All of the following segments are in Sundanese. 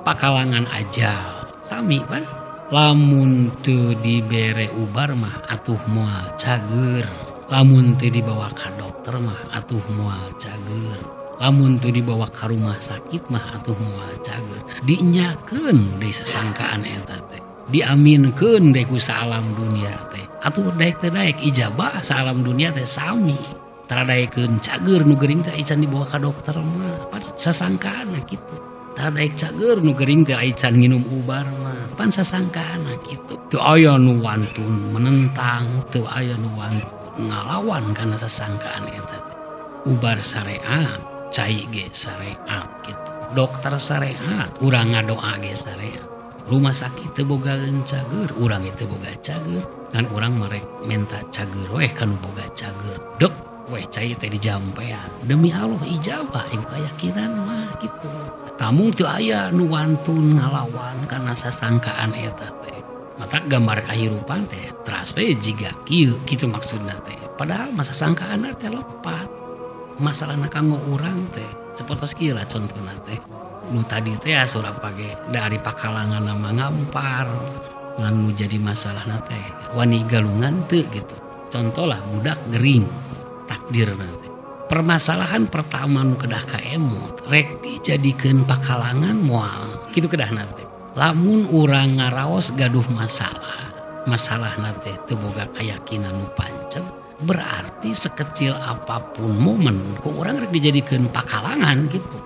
Pakalangan ajal sami pan. Lamun teu dibere ubar mah atuh moal cager, lamun teu dibawa ka dokter mah atuh moal cager, lamun teu dibawa ka rumah sakit mah atuh moal cager. Dinyakeun deui sasangkaan eta teh, diaminkeun deui ku saalam dunia teh. Atuh daek teu daek ijabah saalam dunia teh sami. Tara daekeun cager nu gering teh can dibawa ka dokter mah, pan sasangkaan kitu. Tara daek cager nu gering teh can nginum ubar mah, pan sasangkaan kitu. Teu aya nu wantun menentang, teu aya nu wantun ngalawan kana sasangkaan eta teh. Ubar syariat, cai ge syariat kitu. Dokter syariat, urang ngadoa ge syariat. Rumah sakit teu bogaeun cager, urang ge teu boga cager. Ngan urang mah rek menta cager weh ka nu boga cager. Dek weh cai teh dijampean. Demi Allah ijabah ieu keyakinan mah kitu. Tamu teu aya nu wantun ngalawan kana sasangkaan eta teh. Matak gambar kahirupan teh teras we jiga kieu kitu maksudna teh. Padahal mah sasangkaanna teh lepat. Masalahna kanggo urang teh sapertos kieu lah contohna teh. Nu tadi teh surapa ge dari pakalangan mah ngampar, ngan nu jadi masalahna teh wani galungan teu gitu. Contoh lah budak gering takdirna teh. Permasalahan pertama nu kedah kaemut rek dijadikeun pakalangan moal kitu kedahna teh. Lamun urang ngaraos gaduh masalah, masalahna teh teu boga kayakinan nu panceg, berarti sekecil apapun momen ku urang rek dijadikeun pakalangan gitu.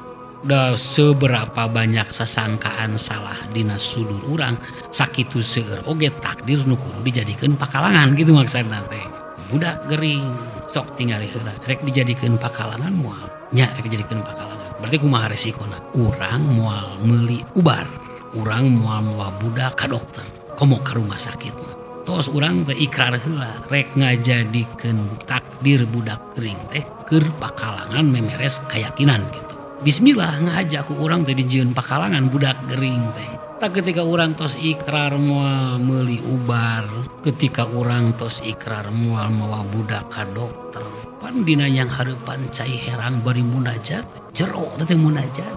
Da seberapa banyak sasangkaan salah dina sudur urang, sakitu seueur oge takdir nu kudu dijadikeun pakalangan gitu maksudna teh. Budak gering sok tingali heula rek dijadikeun pakalangan moal nya, rek dijadikeun pakalangan berarti kumaha resikona? Urang moal meuli ubar, urang moal mawa budak ka dokter komo ka rumah sakit mah. Tos urang teh ikrar heula rek ngajadikeun takdir budak gering teh keur pakalangan memeres keyakinan gitu. Bismillah ngahaja ku urang teh dijieun pakalangan budak gering teh. Tak ketika urang tos ikrar moal meuli ubar, ketika urang tos ikrar moal mawa budak ka dokter, pan dina yang hareupan cai herang bari munajat jero teh munajat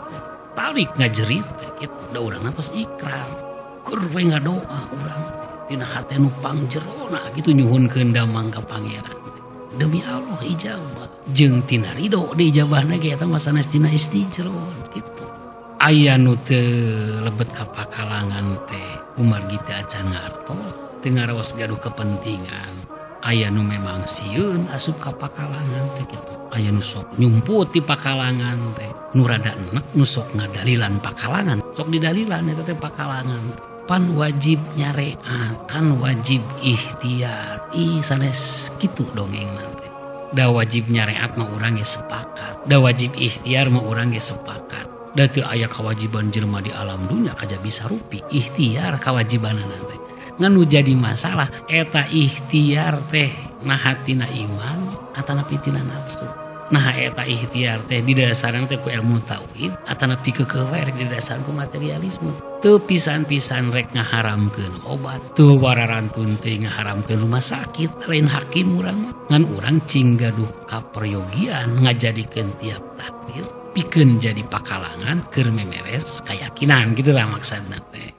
tarik ngajerit teh kitu. Da urang tos ikrar keur we ngadoa urang tina hate nu pangjerona kitu nyuhunkeun damang ka Pangeran. Demi Allah ijabah jeung tina ridho diijabahna ge eta mah sanes tina istijrod kitu. Aya nu teu lebet ka pakalangan teh kumargi teu acan ngartos, teu ngaraos gaduh kepentingan. Aya nu memang sieun asup ka pakalangan teh kitu. Aya nu sok nyumput di pakalangan teh, nu rada enek nu sok ngadalilan pakalangan, sok didalilan eta teh pakalangan. Pan wajib nyareat, kan wajib ikhtiar. Ih, sanes kitu dongengna teh. Da wajib nyareat mah urang ge sepakat, da wajib ikhtiar mah urang ge sepakat. Da teu aya kewajiban jelema di alam dunia kajabi sarupi ikhtiar kewajibanana teh. Ngan nu jadi masalah eta ikhtiar teh naha tina iman atanapi tina nafsu. Nah eta ikhtiar teh didasarkan teh ku ilmu tauhid atanapi keukeuh we rek didasarkan ku materialisme. Teu pisan-pisan rek ngaharamkeun obat, teu wararantun teh ngaharamkeun rumah sakit, lain hakim urang mah. Ngan urang cing gaduh kaperyogian ngajadikeun tiap takdir pikeun jadi pakalangan keur memeres keyakinan gitu lah maksudna teh.